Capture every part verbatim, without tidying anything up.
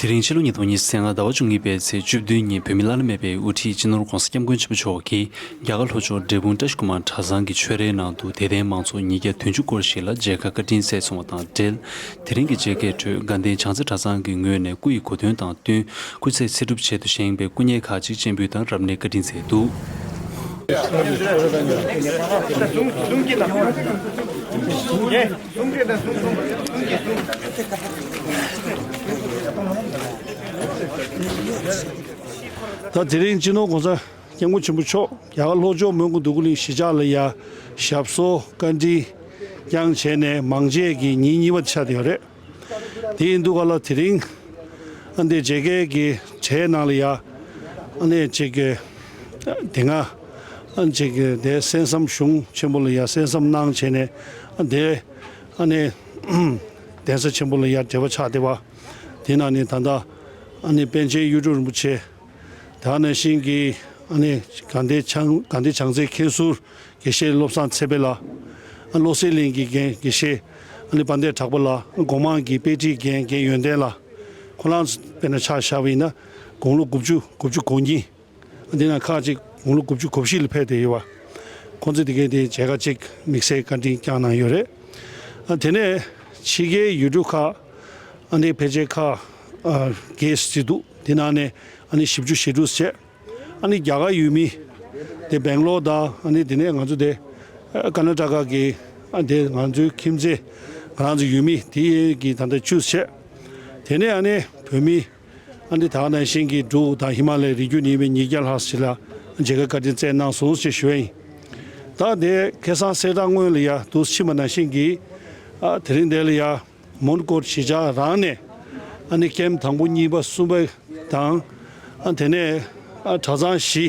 དེ་རིང་ཕྱི་ལོ་ཉིས་སྟོང་ཉི་ཤུ་རྩ་ལྔ་ཟླ་བ་བཅུ་གཉིས་པའི་ཚེས་བཅུ་བདུན་ཉིན་བོད་མི་བླ་ན་མེད་པའི་དབུ་ཁྲིད་སྤྱི་ནོར་༧གོང་ས་༧སྐྱབས་མགོན་ཆེན་པོ་མཆོག་གིས་རྒྱ་གར་ལྷོ་ཕྱོགས་འབྲས་སྤུངས་བཀྲ་ཤིས་སྒོ་མང་གྲྭ་ཚང་གི་ཆོས་རའི་ནང་དུ་དད་ལྡན་མང་ཚོགས་ཉིས་བརྒྱ་བདུན་ཅུ་སྐོར་ཞིག་ལ་མཇལ་ཁ་བཀའ་དྲིན་སྩལ་སོང་བ་དང་འབྲེལ། དེ་རིང་གི་མཇལ་ཁའི་ཁྲོད་དགའ་ལྡན་བྱང་རྩེ་གྲྭ་ཚང་གི་ངོས་ནས་སྐུ་ཡི་གོ་སྟོན་དང་བསྟུན་སྐུ་ཚེ་ཚེ་སྒྲུབ་ཆེད་དུ་བཞེངས་པའི་སྐུ་བརྙན་ཁག་ཅིག་སྤྱན་འབུལ་དང་རབ་གནས་བཀའ་དྲིན་སྩལ་འདུག། ད་དེ་རིང་སྤྱི་ནོར་༧གོང་ས་༧སྐྱབས་མགོན་ཆེན་པོ་མཆོག་རྒྱ་གར་ལྷོ་ཕྱོགས་མོན་གྷོ་འདོད་རྒུ་གླིང་གཞིས་ཆགས་ལ་ཡ་ཞབས་སོར་བཀའ་དྲིན་བསྐྱངས་བྱས་ནས་མང་མཇལ་གྱི་ཉིན་གཉིས་པ་ཆགས་བསྡད་ཡོད་རེད། དེ་ཡིན་དུས་ག་ལ་དེ་རིང་ཨ་འདི་མཇལ་ཁའི་གི་གྲས་ནང་ལ་ཡ་ཨ་ནི་ཅིག་གི་དེ་སྔ་ཨ་ཅིག་གི་དེ་གསན་བསམ་གཞུང་ཆེན་པོ་ལ་ཡ་གསན་བསམ་གནང་བྱས་ནས་ཨ་འདི་ཨ་ནི་གདན་ས་ཆེན་པོ་ལ་ཡ་འབྲེལ་བ་ཆགས་བསྡད་པ་དེ་ནང་ནས་ད་ལྟ་ཨ་ནི་པཎ་ཆེན་གཡུ་སྒྲུབ་རིན་པོ་ཆེ། དེ་ནང་བཞིན་གྱི་ཨ་ནི་དགའ་ལྡན་བྱང་དགའ་ལྡན་བྱང་རྩེ་མཁན་ཟུར་དགེ་བཤེས་བློ་བཟང་ཚེ་འཕེལ་ལགས། ཨ་བློ་གསལ་གླིང་གི་རྒན་དགེ་བཤེས་ཨ་ནི་དཔལ་ལྡན་གྲགས་པ་ལགས། སྒོ་མང་གི་དཔེ་ཁྲིད་རྒན་རྒན་ཡོན་ཏན་ལགས། ཁོ་རང་ཚོ་དཔེར་ན་ཆ་བཞག་པ་ཡིན་ན་དགུང་ལོ་དགུ་བཅུ་དགུ་བཅུ་གོ་གཉིས། ཨ་འདི་ནང་ཁག་ཅིག་དགུང་ལོ་དགུ་བཅུ་གོ་བཞི་ལ་ཕེབས་བསྡད་ཡོད་པ། ཁོང་ཚོ་དེ་གའི་དེ་མཇལ་ཁ་ཅིག་དམིགས་བསལ་བཀའ་དྲིན་བསྐྱངས་གནང་ཡོད་རེད། ཨ་དེ་ནས་ཕྱི་རྒྱལ་ཡུལ་གྲུ་ཁག་ཨ་ནི་ཕལ་ཆེར་ཁག་ཨ་བརྒྱད་ཙམ་འདུག། དེ་ནང་ནས་ཨ་ནི་བཞི་བཅུ་ཞེ་དྲུག་བྱས། ཨ་ནི་རྒྱ་གར་ཡུལ་མི་དེ་སྦེང་ལོར་དང་ཨ་ནི་དེ་ནས་ང་ཚོ་དེ་ཨ་ཀར་ན་ཊ་ཀ་གི་ཨ་དེ་ང་ཚོའི་ཁྱིམ་མཚེས་ང་རང་ཚོ་ཡུལ་མི་དེ་གི་ད་ལྟ་བཅུ་བྱས། དེ་ནས་ཨ་ནི་བོད་མི་ཨ་ནི་ད་ག་ནང་བཞིན་གྱི་འབྲུག་དང་ཧི་མ་ལ་ཡའི་རི་རྒྱུད་ནས་ཡིན་པའི་ཉིས་བརྒྱ་ལྷག་ཞིག་ལ་མཇལ་ཁ་བཀའ་དྲིན་སྩལ་གནང་སོང་ཞེས་ཞུ་བ་ཡིན། ད་དེ་ཁ་སང་གསལ་བསྒྲགས་སྔོན་ལ་ཡ་འདུག་ཕྱིན་པ་ནང་བཞིན་གྱི་ཨ་དེ་རིང་འདི་ལ་ཡ། མོན་གྷོ་གཞིས་ཆགས་རང་ནས་ཨ་ནི་ཀེམ་དང་པོ་གཉིས་པ་གསུམ་པ་དང་ཨ་དེ་ནས་ཨ་གྲྭ་ཚང་བཞི།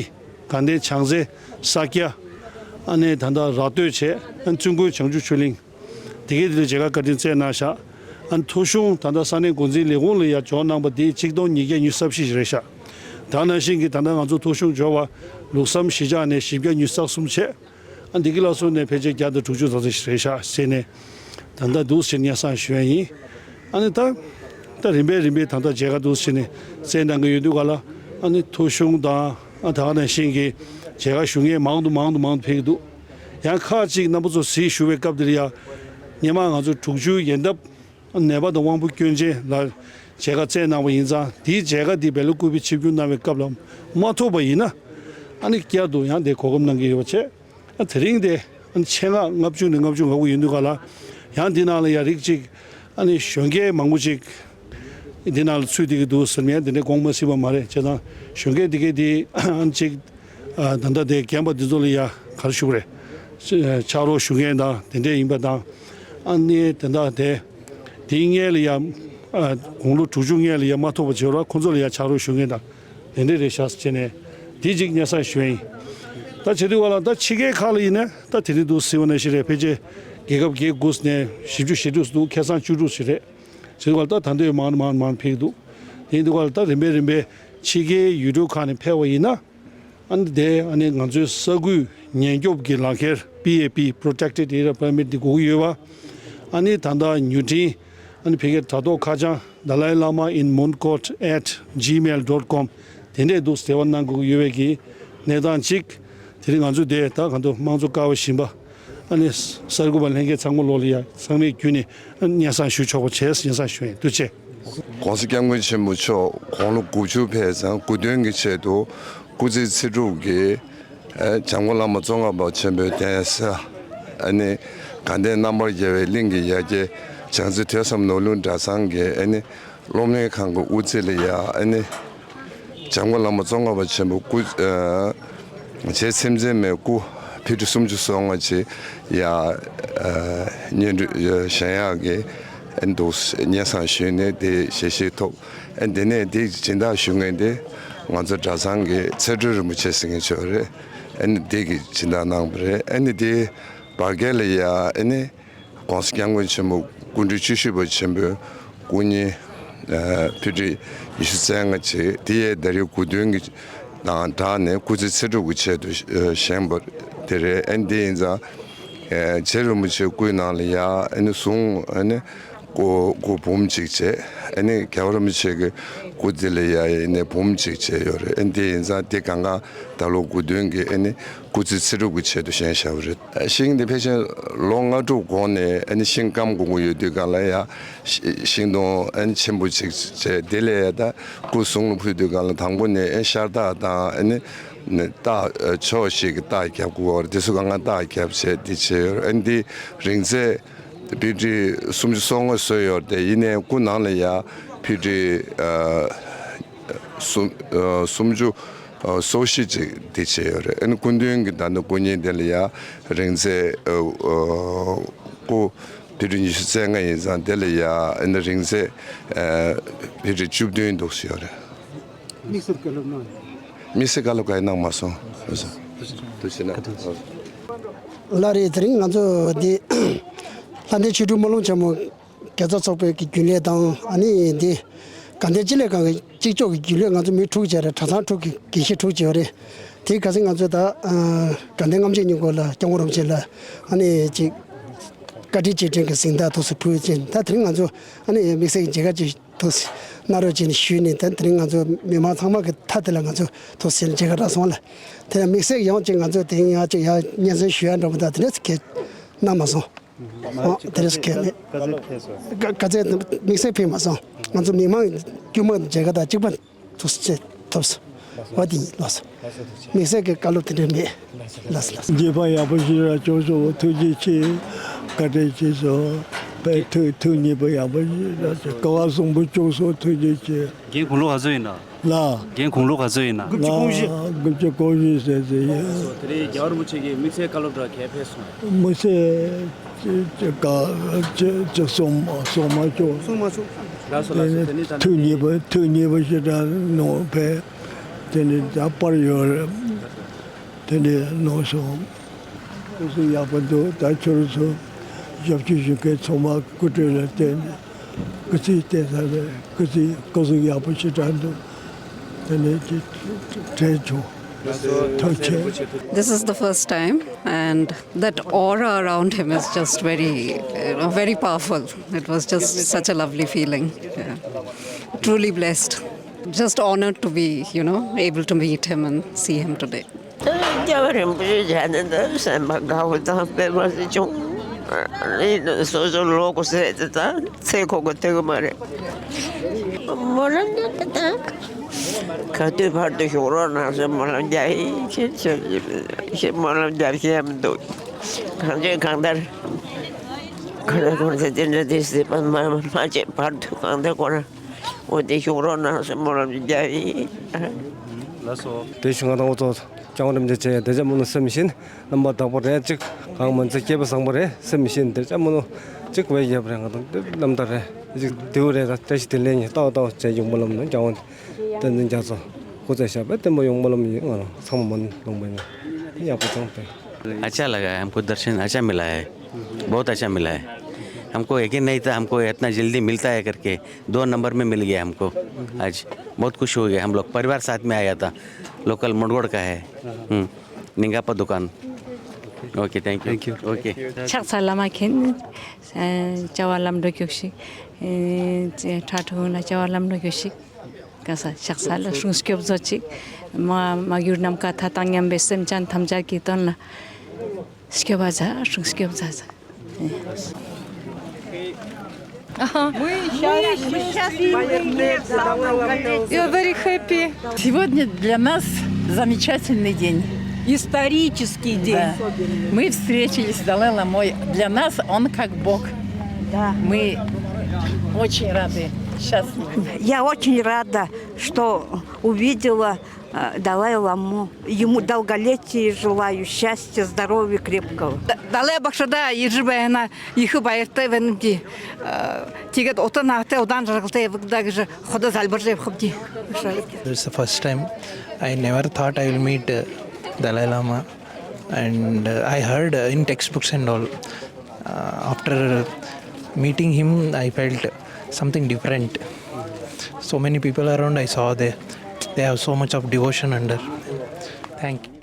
དགའ་ལྡན་བྱང་རྩེ། ས་སྐྱ། ཨ་ནི་ད་ལྟ་ར་སྟོད་བྱས་ཨ་བཙུན་དགོན་བྱང་ཆུབ་ཆོས་གླིང་དེ་གའི་དེ་ལ་མཇལ་ཁ་བཀའ་དྲིན་སྩལ་གནང་ཤག། ཨ་ཐོ་གཞུང་ད་ལྟ་ས་གནས་འགོ་འཛིན་ལས་ཁུངས་ལ་ཡ་འབྱོར་གནང་པ་དེ་ཆིག་སྟོང་ཉིས་བརྒྱ་ཉི་ཤུ་རྩ་བཞི་ཞིག་རེད་ཤག། ད་ནང་བཞིན་གྱི་ད་ལྟ་ང་ཚོ་ཐོ་གཞུང་འབྱོར་བ་ལུགས་བསམ་གཞིས་ཆགས་ནས་བཞི་བརྒྱ་ཉི་ཤུ་རྩ་གསུམ་བྱས། ཨ་འདི་གི་ལ་སོགས་ནས་ཕལ་ཆེར་བརྒྱ་དང་དྲུག་ཅུ་ཙམ་ཞིག་རེད་ཤག་ཟེར་ནས་ད་ལྟ་འདུག་ཟེར་སྙན་སེང་ཞུ་ཡ་ཡིན། ཨ་ནི་ད་ད་རིམ་པས་རིམ་པས་ད་ལྟ་མཇལ་ཁ་འདུག་ཟེར་ནས་སྩལ་གནང་གི་ཡོད་དུས་ག་ལ་ཨ་ནི་ཐོ་གཞུང་དང་ཨ་ད་ག་ནང་བཞིན་གྱི་མཇལ་ཁ་ཞུ་མཁན་མང་དུ་མང་དུ་མང་དུ་ཕེབས་ཀྱི་འདུག། ཡང་ཁག་ཅིག་རྣམ་པ་ཚོ་གཟིགས་ཞུ་བའི་སྐབས་དེར་ཡ་སྔོན་མ་ང་ཚོ་དྲུག་ཅུའི་ཡན་འདབ་ནད་པ་དང་དབང་པོ་སྐྱོན་ཅན་ལ་མཇལ་ཁ་སྩལ་གནང་བ་ཡིན་ཙང་དེའི་མཇལ་ཁ་དེ་སྦེལ་ཀོབ་ཆིབས་བསྒྱུར་གནང་བའི་སྐབས་ལ་མ་ཐོབ་པ་ཡིན་ན་ཨ་ནི་བསྐྱར་དུ་ཡང་དེ་གོ་སྐབས་གནང་གི་ཡོད་པ་བྱས། ཨ་དེ་རིང་དེ་ཨ་ནི་ཆེད་མངགས་ལྔ་བཅུ་ནས་ལྔ་བཅུ་ང་དགུ་ཡིན་དུས་ག་ལ་ཡང་འདི་ནང་ལ་ཡ་རིགས་གཅིག་ཨ་ནི་གཞོན་སྐྱེས་མང་པོ་ཅིག་འདི་ནང་ལ་ཚུད་བསྡད་ཀྱི་འདུག་ཟེར་མཁན་དེ་འདྲའི་དགོངས་པ་མ་ཚོམ་པ་མ་རེད། བྱས་ཙང་གཞོན་སྐྱེས་དེ་གས་དེ་ཨ་ནི་ཅིག་ཨ་ད་ལྟ་དེ་རྒན་པ་འདི་ཚོ་ལ་ཡ་ག་རེ་ཞུ་དགོས་རེད། ཕྱག་རོགས་ཞུ་མཁན་དང་དེ་འདྲས་ཡིན་པ་དང་ཨ་ནི་དེ་འདྲ་དེ་དེའི་སྔོན་ལ་ཡ་ཨ་དགུང་ལོ་དྲུག་ཅུ་སྔོན་ལ་ཡ་མ་ཐོབ་པ་བྱས་རོགས་ཁོང་ཚོ་ལ་ཡ་ཕྱག་རོགས་ཞུ་མཁན་དང་། དེ་འདྲ་རེད་ཤག་ཟེར་བྱས་ནས་དེ་གཅིག་སྙན་སེང་ཞུ་ཡ་ཡིན། ད་བྱེད་དུས་བ་ལ་ད་ཕྱི་རྒྱལ་ཁག་ལ་ཡིན་ན་ད་དེ་རིང་འདུག་ཟེར་བ་ནང་བཞིན་རེད། ཕལ་ཆེར་རྒྱལ་ཁབ་བརྒྱད་དགུ་ནས་བཞི་བཅུ་ཞེ་དྲུག་འདུག། ཁ་སང་བཅུ་དྲུག་ཞིག་རེད། བྱེད་དུས་བ་ལ་ད་ད་འདོད་མང་མང་མང་ཕེབས་འདུག། དེ་ཡིན་དུས་བ་ལ་ད་རིམ་པས་རིམ་པས་ཕྱི་རྒྱལ་ཡུལ་གྲུ་ཁག་ནས་ཕེབས་པ་ཡིན་ན་ཨ་ནི་དེ་ཨ་ནི་ང་ཚོའི་ས་ཁུལ་ཉེན་སྐྱོབ་ཀྱི་ལག་ཁྱེར་པི་ཨེ་པི་Protected Area Permit དེ་དགོས་ཀྱི་ཡོད་པ། ཨ་ནི་ད་ལྟ་མྱུར་འཕྲིན་ཨ་ནི་ཕ་གིའི་དྲ་ཐོག་ཁ་བྱང་Dalai Lama in Mongkot at gmail dot com དེ་འདྲས་འདུག་ཟེར་བ་གནང་དགོས་ཀྱི་ཡོད་པའི་གི་གནས་སྟངས་གཅིག། དེ་རིང་ང་ཚོ་དེ་ད་གང་ལྟར་དམངས་གཙོ་ཀ་བ་བཞིན་པ་ཨ་ནི་གསར་འགོད་པ་ལྷན་རྒྱས་ཚང་མ་ལོག་ལ་ཡ་ཚང་མས་བརྒྱུད་ནས་ཨ་ནི་སྙན་སེང་ཞུ་ཆོག་པ་བྱས་སྙན་སེང་ཞུ་ཡིན། ཐུགས་རྗེ་ཆེ། ༸གོང་ས་༸སྐྱབས་མགོན་ཆེན་པོ་མཆོག་དགུང་ལོ་དགུ་བཅུ་ཕེབས་ཙང་སྐུ་སྟོན་གྱི་ཆེད་དུ་སྐུ་ཚེ་ཚེ་སྒྲུབ་ཀྱི་ཨ་འཇམ་མགོན་བླ་མ་ཙོང་ཁ་པ་ཆེན་པོའི་གདན་ས་ཨ་ནི་དགའ་ལྡན་རྣམ་པར་རྒྱལ་བའི་གླིང་གི་ཡ་གྱལ་བྱང་རྩེ་ཐོས་བསམ་ནོར་གླིང་གྲྭ་ཚང་གི་ཨ་ནི་སློབ་གཉེར་ཁང་གི་དབུ་རྩེ་ལ་ཡ་ཨ་ནི་འཇམ་མགོན་བླ་མ་ཙོང་ཁ་པ་ཆེན་པོ་སྐུ་ཨ་རྗེ་ཚེམས་མཛད་མའི་སྐུ་ཕི་ཊི་སུམ་ཅུ་སོ་ལྔ་ཅིག་ཡ་ཨ་སྙན་སྒྲོན་བཞེངས་ཡག་གི་ཨ་ནི་འདུག་སྙན་སེང་ཞུས་ནས་དེ་ཞལ་བཞེས་ཐོབ། ཨ་འདི་ནས་དེ་སྦྱིན་བདག་ཞུ་མཁན་དེ་ང་ཚོ་གྲྭ་ཚང་གི་ཚེ་སྒྲོན་རིན་པོ་ཆེ་ཟེར་མཁན་ཅིག་ཡོད་རེད། ཨ་ནི་དེ་གི་སྦྱིན་བདག་གནང་བ་རེད། ཨ་ནི་དེ་བར་བརྒལ་ལ་ཡ་ཨ་ནི་༸གོང་ས་༸སྐྱབས་མགོན་ཆེན་པོ་སྐུ་ཕྲེང་བཅུ་བཞི་པ་ཆེན་པོའི་སྐུ་བརྙན་ཨ་ཕི་ཊི་ཉི་ཤུ་རྩ་ལྔ་བཅས་དེ་ཡས་ད་རེས་སྐུ་སྟོན་གྱི་དང་སྦྲགས་ནས་སྐུ་ཚེ་ཚེ་སྒྲུབ་ཀྱི་ཆེད་དུ་ཨ་བཞེངས་པ་དེ་རེད། ཨ་ནི་དེ་ཡིན་ཙང་ཨ་རྗེ་རིན་པོ་ཆེའི་སྐུའི་ནང་ལ་ཡ་ཨ་ནི་གཟུངས་ཨ་ནི་ སྐུ་སྐུ་འབུམ་གཅིག་བྱས། ཨ་ནི་རྒྱལ་བ་རིན་པོ་ཆེ་གི་སྐུ་དེ་ལ་ཡ་ཡིན་ནའི་འབུམ་གཅིག་བྱས་ཡོད་རེད། ཨ་ནི་དེ་ཡིན་ཙང་དེ་གང་ག་ད་ལོ་སྐུ་མདུན་གྱི་ཨ་ནི་སྐུ་ཚེ་ཚེ་སྒྲུབ་ཀྱི་ཆེད་དུ་བཞེངས་བཞག་པ་རེད། ཤིང་དེ་ཕལ་ཆེར་ལོ་ལྔ་དྲུག་གོང་ནས་ཨ་ནི་ཤིང་སྐམ་དགོས་ཀྱི་ཡོད་དུས་སྒང་ལ་ཡ་ཤི་ཤིང་སྡོང་ཨ་ནི་ཆེན་པོ་གཅིག་བྱས། དེ་ལ་ཡ་ད་སྐུ་གཟུངས་ལ་ཕུལ་དུས་སྒང་ལ་དང་པོ་ནས་ཨ་ནི་ཤར་རྟགས་དང་ཨ་ནི་ནི་རྟགས་ཕྱོགས་བཞི་གི་རྟགས་རྒྱབ་དགོས་པ་རེད། དེ་ཚོ་གང་ག་རྟགས་རྒྱབ་བྱས་དེ་བྱས་ཡོད་རེད། ཨ་ནི་དེ་རིང་ཚད་ཕི་ཊི་སུམ་ཅུ་སོ་ལྔ་བཟོས་ཡོད་རེད་དེ། ཡིན་ནའི་སྐུ་ནང་ལ་ཡ་ཕི་ཊི་ཨ་སུམ་ཨ་སུམ་ཅུ་ཨ་སོ་བཞི་ཅིག་དེ་བྱས་ཡོད་རེད། ཨ་ནི་སྐུ་མདུན་གྱི་ད་ནི་སྐུ་བརྙན་དེ་ལ་ཡ་རིང་ཚད་ཨ་ཨ་སྐུ་ཕི་ཊི་ཉི་ཤུ་རྩ་ལྔ་ཡིན་ཙང་དེ་ལ་ཡ་ཨ་ནི་རིང་ཚད་ཨ་ཕི་ཊི་བཅུ་བདུན་འདུག་སེ་ཡོད་རེད། དམིགས་བསལ་བཀའ་སློབ་གནང་། དམིགས་བསལ་བཀའ་སློབ་གང་ཡང་གནང་མ་སོང་། ཐུགས་རྗེ་ཆེ་གནང་། ལགས་རེད། དེ་རིང་ང་ཚོ་འདི་ལྷ་ལྡན་ཆོས་དྲུག་སྨོན་ལམ་ཆེན་མོ་རྒྱལ་ཚོགས་ཚོགས་པའི་གི་རྒྱུན་ལས་དང་། ཨ་ནི་འདི་དགའ་ལྡན་སྤྱི་ལས་ཁང་གི་གཅིག་ལྕོགས་ཀྱི་རྒྱུན་ལས། ང་ཚོ་མི་དྲུག་བྱས་རེད། གྲྭ་ཚང་དྲུག་གི་དགེ་བཤེས་དྲུག་བྱས་ཡོད་རེད། དེ་ག་ཚོད་ང་ཚོ་ད་ཨ་དགའ་ལྡན་ལྔ་མཆོད་སྙིང་པོ་ལ་སྐྱབས་མགོན་རིན་པོ་ཆེ་ལ་ཨ་ནི་ཅིག་བཀའ་དྲིན་རྗེས་དྲན་གྱི་གཟེངས་རྟགས་ཐོག་སུ་ཕུལ་ཕྱིན། ད་དེ་རིང་ང་ཚོ་ཨ་ནི་དམིགས་བསལ་གྱི་མཇལ་ཁ་ཅིག་ཐུགས་སྣ་རོགས་བྱས་ནས་ཞུས་ནས། ད་དེ་རིང་ང་ཚོ་མི་མང་ཚང་མ་གི་མཐའ་དེ་ལ་ང་ཚོ་ཐུགས་སེམས་མཇལ་ཁ་རག་སོང་ལ། དེ་ཡང་དམིགས་བསལ་ཡང་ཅིག་ང་ཚོ་དེ་ཡང་ཅིག་ཡང་སྙན་སེང་ཞུ་ཡ་འདྲ་པོ་དང་དེ་འདྲ་ཟེར་གྱི་གནང་མ་སོང་། ཨོ་དེ་འདྲ་ཟེར་གྱི་མེད། ག་ཚད་དམིགས་བསལ་ཕེབས་མ་སོང་། ང་ཚོ་མི་མང་དཀྱུས་མ་མཇལ་ཁ་དང་གཅིག་པ་ཐུགས་སེམས་ཐོབ་སོང་། འོ་དེ་ཡིན། ལགས་སོ། དམིགས་བསལ་གྱི་བཀའ་སློབ་དེ་འདྲ་མེད། ལགས་སོ། ལགས་སོ། མཇལ་ཁ་ཡག་པོ་ཞིག་རག་བྱུང་སོང་། ཐུགས་རྗེ་ཆེ། བཀའ་དྲིན་ཆེ་སོང་། དཔེ་ཐུགས་ཐུགས་མཉེས་པོ་ཡག་པོ་ཞིག་རག་བྱུང་། སྐལ་བ་བཟང་པོ་བྱུང་སོང་། ཐུགས་རྗེ་ཆེ། རྒན་དགུང་ལོ་ག་ཚོད་ཡིན་ན། ལ། རྒན་དགུང་ལོ་ག་ཚོད་ཡིན་ན། དགུ་བཅུ་གོ་བཞི། དགུ་བཅུ་གོ་བཞི་ཟེར་ཟེར་ཡོད། དེ་རིང་རྒྱལ་བ་རིན་པོ་ཆེ་གི་དམིགས་བསལ་བཀའ་སློབ་འདྲ་གས་ཕེབས་སོང་། དམིགས་བསལ་ཅི་ཅི་ག་ཅི་ཅི་སོང་སོང་མ་བྱུང་། སོང་མ་བྱུང་། ལགས་སོ་ལགས་སོ། དེ་ནི་ད་ནི་ཐུགས་མཉེས་པོ་ཐུགས་མཉེས་པོ་ཞེ་དྲག་གནང་བས། དེ་ནི་ད་པར་ཡོད་རེད། དེ་ནས་གནང་སོང་། སྐུ་གཟུགས་ཡག་པོ་འདུག་ད་ཁྱོད་ཚོ་ཞབས་ཕྱི་ཞུ་མཁན་ཚང་མ་སྐུ་དྲིན་ལ་བརྟེན་ནས་སྐུ་ཚེ་བརྟན་ས་རེད། སྐུ་ཚེ་སྐུ་གཟུགས་ཡག་པོ་ཞེ་དྲག་འདུག་དེ་ནས་ཀྱི་དྲན་བྱུང་། ཐུགས་རྗེ་ཆེ། This is the first time, and that aura around him is just very, you know, very powerful. It was just such a lovely feeling. Yeah. Truly blessed. Just honored to be, you know, able to meet him and see him today. རྒྱལ་བ་རིན་པོ་ཆེ་མཇལ་ནས་ད་སེམས་པ་དགའ་བོ་དང་དཔེ་མ་སྲིད་བྱུང་། ཨ་ནི་སོ་སོ་ལོ་གོ་ཟེར་དེ་ད་ཚེ་གོ་གོ་ཐེག་མ་རེད། སྨོན་ལམ་འདེབས་དེ་ད་ག་དུས་བར་དུ་བཞུགས་རོགས་གནང་ཟེར་སྨོན་ལམ་རྒྱག་ཡིན་ཞེས་ཞེས་སྨོན་ལམ་རྒྱབ་ཤེས་མི་འདུག་གང་ཅི་གང་ལྟར་ག་ལ་གང་ཚེ་དེ་འདྲ་དེ་སྲིད་པ་མ་མ་བྱེད་བར་དུ་གང་ལྟར་ཁོ་རང་འོ་དེ་བཞུགས་རོགས་གནང་ཟེར་སྨོན་ལམ་རྒྱག་ཡིན། ལགས་སོ། དེ་ཞུ་ང་དང་འོ་ཚོ་སྐྱབས་མགོན་རིན་པོ་ཆེ་བདེ་ཆེན་སྨོན་ལམ་སེམས་བཞིན་རྣམ་པ་དག་པོ་རེད། ཅིག་གང་མ་ཚེ་སྐྱེས་བུ་བཟང་པོ་རེད། སེམས་བཞིན་བདེ་ཆེན་སྨོན་ལམ་ཅིག་བས་ཡབ་རེད། ང་དང་དེ་རྣམ་ཐར་རེད། ཅིག་དེའུ་རེད། ད་བཀྲ་ཤིས་བདེ་ལེགས་ཉིན་ཏག་ཏག་བྱས་ཡོང་སྨོན་ལམ་ནང་སྐྱབས་མགོན་བསྟན་འཛིན་རྒྱ་མཚོ་སྐུ་ཚེ་ཞབས་པད་བརྟན་པོ་ཡོང་སྨོན་ལམ་ཡིན། ང་རང་ཚང་མ་མ་ནི་ལུང་པ་ཡིན། ཡག་པོ་བྱུང་བས། अच्छा लगा है हमको दर्शन, अच्छा मिला है, बहुत अच्छा मिला है। हमको यकीन नहीं था हमको इतना जल्दी मिलता है करके। दो नंबर में मिल गया हमको आज। बहुत खुश हो गए हम लोग, परिवार साथ में आया था, लोकल मुंडगोड़ का है। हम्म, निंगापा दुकान। Okay, thank you. Thank you. Okay. ཕྱག་འཚལ་བླ་མ་མཁྱེན། ཨེ་བྱ་བ་ལམ་འགྲོ་གྱུར་ཅིག་ཨེ་ཁྲ་ཁྲོ་ན་བྱ་བ་ལམ་འགྲོ་གྱུར་ཅིག་ག་ས་ཕྱག་འཚལ་ལ་སྲུང་སྐྱོབ་མཛོད་ཅིག་མ་མ་གྱུར་ནམ་མཁའ་མཐའ་དང་མཉམ་པའི་སེམས་ཅན་ཐམས་ཅད་ཀྱི་དོན་ལ་སྐྱོབ་པ་མཛད། སྲུང་སྐྱོབ་མཛད། Ага. Мы счастливы. You're very happy. Сегодня для нас замечательный день. Исторический день. Да. Мы встретились с Далай-ламой. Для нас он как Бог. Да. Мы очень рады, счастливы. Я очень рада, что увидела э, Далай-ламу. Ему долголетия желаю, счастья, здоровья крепкого. Далай багшада ирж байна, их баяртай байна ди. Тигээд утан наһатай удаан жаргалтай ябагдаа гэж ходо залбирж явахаб ди. This is the first time. I never thought I will meet uh, Dalai Lama, and uh, I heard uh, in textbooks and all. Uh, after meeting him, I felt something different. So many people around, I saw they, they have so much of devotion under. Thank you.